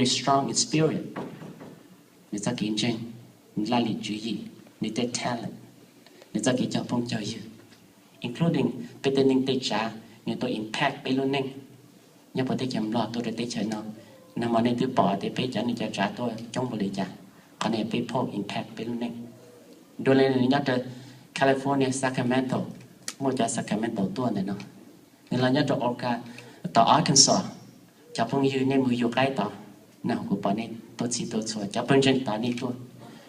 strong in spirit, nws txoj kev ntseeg, nws laj lim tswv yim, nws tej talent, nws txoj kev cog phooj cog ywg, including peb tej neej tej tsav, nws tau impact peb lub neej. Nyob puag teb chaws Nplog tuaj rau teb chaws no, nag hmo nej twb pom tias peb cov neej cov tsav tuaj coob npaum li cas, qhov no peb phauj impact peb lub neej. Dua li nws nyob rau California, Sacramento, muaj cov Sacramento tuaj ntawm no, nws los nyob rau Oka, tom Arkansas, cov phooj ywg nej mus yug qaib tod, nag hmo kuv pom nej tuaj txhij tuaj txhua, cov pawg ntseeg tod nej tuaj,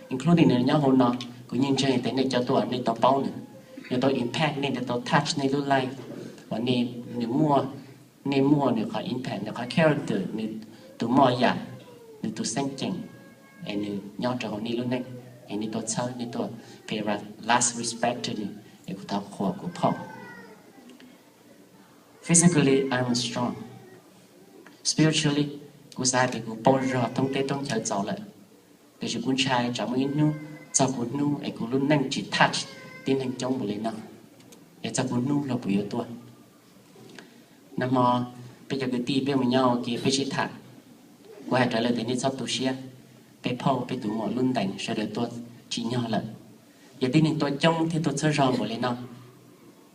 including nws nyob hauv no, kuv yeej ntseeg tias nej cov tuaj nej tau paub nws, nws tau impact nej, nws tau touch nej lub life, uas nej, nws muaj, nej muaj nws qhov impact, nws qhov character, nws tus moj yam, nws tus xeeb ceem, es nws nyob rau hauv nej lub neej, es nej tuaj txhawb, nej tuaj pay last respect rau nws, es kuv thov qhuas kuv phauj. Physically I'm strong. Spiritually, kuv xav hais tias kuv paug zog thoob teb thoob chaw txaus lawm, tiam sis kuv ntshai tsam muaj ib hnub txog kuv hnub es kuv lub neej tsis touch tib neeg coob npaum li no, es txog kuv hnub luag puas yuav tuaj. Nag hmo peb cov kwv tij peb mus nyob ua ke peb sib tham, kuv hais rau lawv tias nej txhob tu siab, peb phauj peb tus muam lub ntees sawv daws tuaj tsim nyog lawm. Yog tib neeg tuaj coob thiab tuaj txhawb zog npaum li no,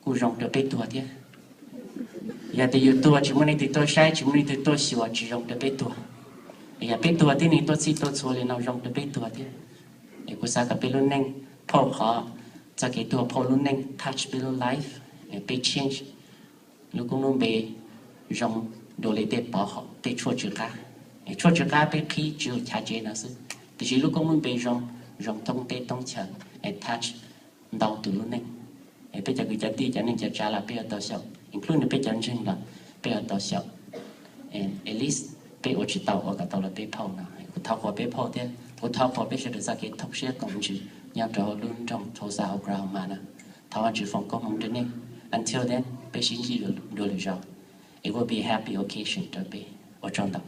kuj zoo rau peb tuag thiab. Yog tias yus tuag tsis muaj leej twg tuaj saib, tsis muaj leej twg tuaj xyuas, tsis zoo rau peb tuag. Yog peb tuag tib neeg tuaj txhij tuaj txhua li no zoo rau peb tuag thiab. Es kuv xav kom peb lub neej phauj qhov, txoj kev tuag phauj lub neej touch peb lub life, es peb change, lub koob lub npe zoo dua li tej pov hom tej tshuaj tsw qab. Es tshuaj tsw qab peb qhib tsis ua chav tsev no xwb, tiam sis lub koob lub npe zoo, zoo thoob teb thoob chaw, es touch ntau tus lub neej. Es peb cov kwv cov tij cov neej cov tsav los peb yuav tau xyaum, include nws peb cov ntseeg los peb yuav tau xyaum. At least peb ua tsis tau ua kom tau los peb phauj no. Kuv thov qhuas peb phauj thiab kuv thov qhuas peb sawv daws txoj kev thooj siab koom ntsws nyob rau hauv lub nroog Tulsa, Oklahoma no. Thov Vajtswv foom koob hmoov rau nej. Until then, peb sib ntsib dua lwm zaus. It will be a happy occasion rau peb. Ua tsaug ntau.